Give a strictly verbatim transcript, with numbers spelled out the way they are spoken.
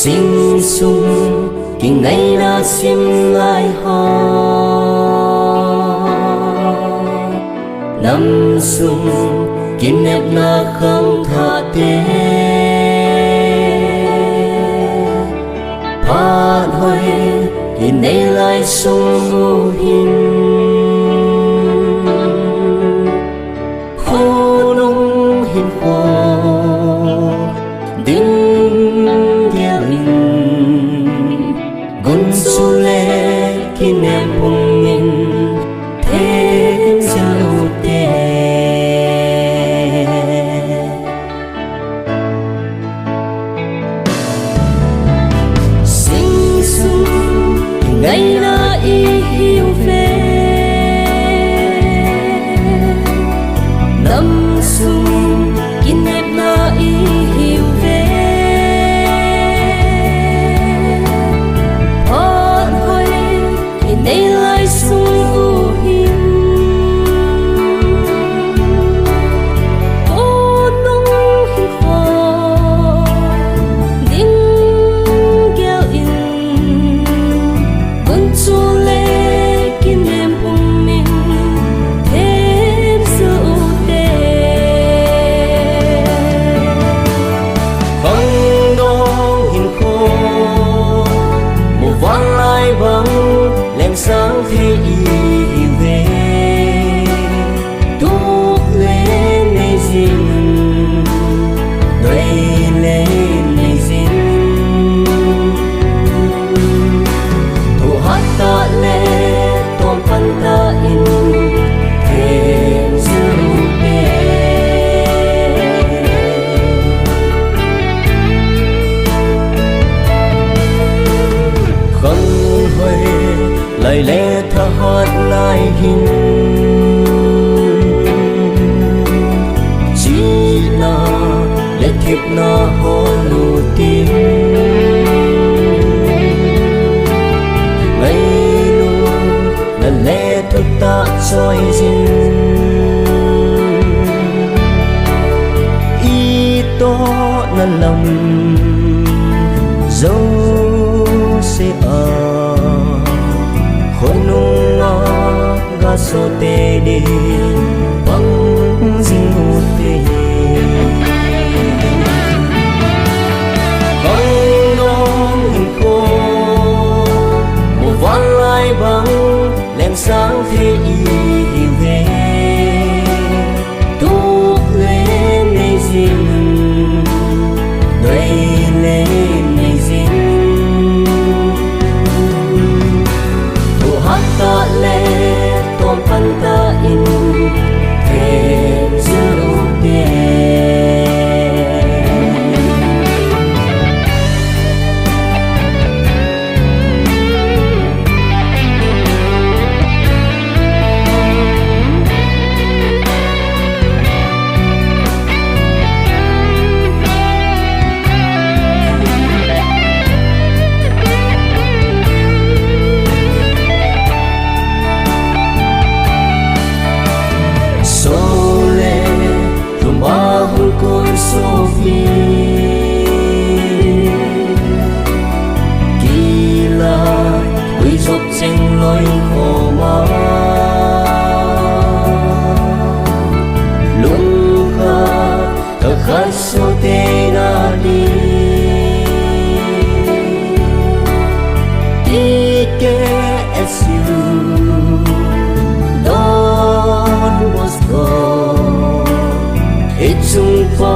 Sing sung kingaina sim lai ha, nam sung kinepna khangthah te, phat hoi inei lai sung u hin, khonung hinkho ding gel in, gunchu le kinem pum in them jal u te. Sing sung kingaina i hiu ve, nam sung kinepna i hiu ve, phat hoi inei lai sung u hin, khonung hinkho ding gel in, gunchu le kinem pum in them jal u te. Khangdong hinkho muvan lai bang leng sang thei i hiu ve. Tup le nei jing, noi le nei jing, thuhat tah le tompan tah in them jal u te. Khang hoi lai le thahat lai hin, chihna le thepna hol u tin, ngailutna le thutah choi jin, i tohna lam jouse a, khonung a gasoh tei ding pang jing u te. Khangdong hinkho muvan lai bang leng sang thei i hiu ve. Tup le nei jing, noi le nei jing, thuhat tah le tompan tah in them jal u te. Sole lhum a hung kon sopi, kila hui jop cheng loi khoma, lungkhat thakhat sote na di. T K S U, Don Bosco, hichung pa